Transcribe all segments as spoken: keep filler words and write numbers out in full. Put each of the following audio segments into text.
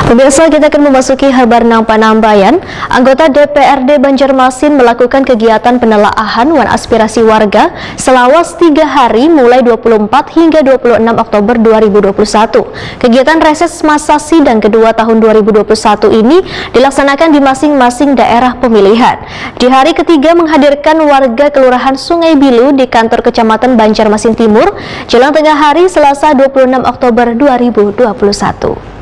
Pemirsa, kita akan memasuki habar nang panambayan. Anggota D P R D Banjarmasin melakukan kegiatan penelaahan wan aspirasi warga selawas tiga hari mulai dua puluh empat hingga dua puluh enam Oktober dua ribu dua puluh satu. Kegiatan reses masa sidang kedua tahun dua ribu dua puluh satu ini dilaksanakan di masing-masing daerah pemilihan. Di hari ketiga menghadirkan warga Kelurahan Sungai Bilu di kantor Kecamatan Banjarmasin Timur, jelang tengah hari Selasa dua puluh enam Oktober dua ribu dua puluh satu.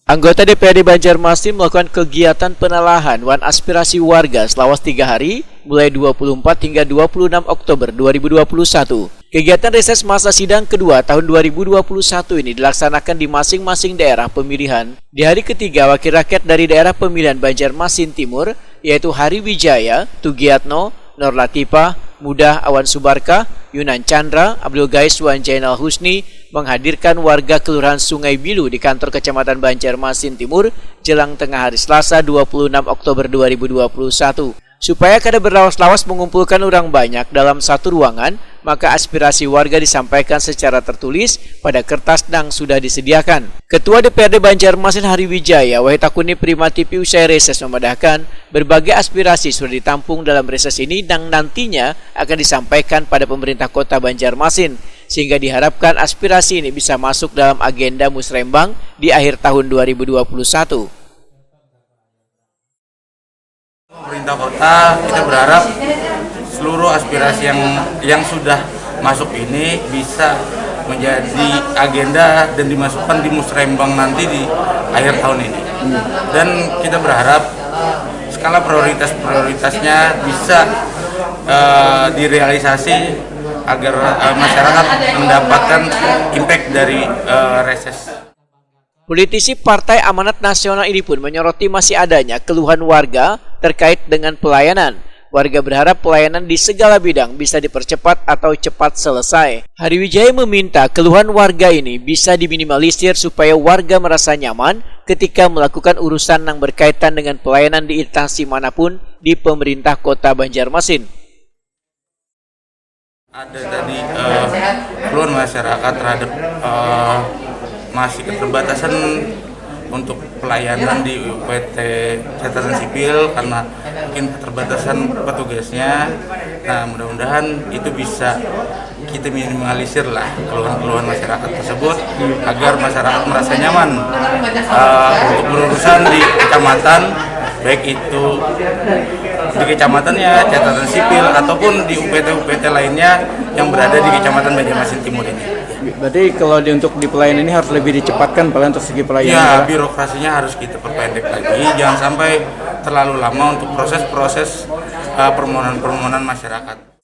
Anggota D P R D Banjarmasin melakukan kegiatan penelahan wan aspirasi warga selawas tiga hari, mulai dua puluh empat hingga dua puluh enam Oktober dua ribu dua puluh satu. Kegiatan reses masa sidang kedua tahun dua ribu dua puluh satu ini dilaksanakan di masing-masing daerah pemilihan. Di hari ketiga, wakil rakyat dari daerah pemilihan Banjarmasin Timur, yaitu Hari Wijaya, Tugiatno, Nur Latifah, Mudah Awan Subarkah, Yunan Chandra, Abdul Gais wan Jainal Husni menghadirkan warga Kelurahan Sungai Bilu di kantor Kecamatan Banjarmasin Timur jelang tengah hari Selasa dua puluh enam Oktober dua ribu dua puluh satu. Supaya kada berlawas-lawas mengumpulkan orang banyak dalam satu ruangan, maka aspirasi warga disampaikan secara tertulis pada kertas nang sudah disediakan. Ketua D P R D Banjarmasin Hari Wijaya, Wahid Takuni Prima T V usai reses memadahkan, berbagai aspirasi sudah ditampung dalam reses ini nang nantinya akan disampaikan pada pemerintah kota Banjarmasin, sehingga diharapkan aspirasi ini bisa masuk dalam agenda musrembang di akhir tahun dua ribu dua puluh satu. Pemerintah kota, kita berharap seluruh aspirasi yang yang sudah masuk ini bisa menjadi agenda dan dimasukkan di musrembang nanti di akhir tahun ini. Dan kita berharap skala prioritas-prioritasnya bisa eh, direalisasi agar eh, masyarakat mendapatkan impact dari eh, reses. Politisi Partai Amanat Nasional ini pun menyoroti masih adanya keluhan warga terkait dengan pelayanan. Warga berharap pelayanan di segala bidang bisa dipercepat atau cepat selesai. Hari Wijaya meminta keluhan warga ini bisa diminimalisir supaya warga merasa nyaman ketika melakukan urusan yang berkaitan dengan pelayanan di instansi manapun di pemerintah kota Banjarmasin. Ada tadi eh, keluhan masyarakat terhadap eh, masih keterbatasan untuk pelayanan di U P T catatan sipil karena mungkin keterbatasan petugasnya. Nah, mudah-mudahan itu bisa kita minimalisir lah keluhan-keluhan masyarakat tersebut agar masyarakat merasa nyaman eh, untuk berurusan di kecamatan, baik itu di kecamatannya, catatan sipil, ataupun di U P T U P T lainnya yang berada di Kecamatan Banjarmasin Timur ini. Berarti kalau di, untuk di pelayanan ini harus lebih dicepatkan, paling untuk segi pelayanan, ya, Pak? Birokrasinya harus kita perpendek lagi, jangan sampai terlalu lama untuk proses-proses eh, permohonan-permohonan masyarakat.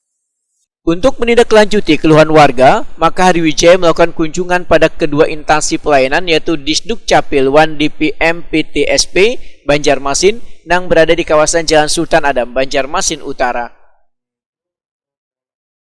Untuk menindaklanjuti keluhan warga, maka Hari Wijaya melakukan kunjungan pada kedua instansi pelayanan, yaitu Disduk Capil wan D P M P T S P Banjarmasin nang berada di kawasan Jalan Sultan Adam, Banjarmasin Utara.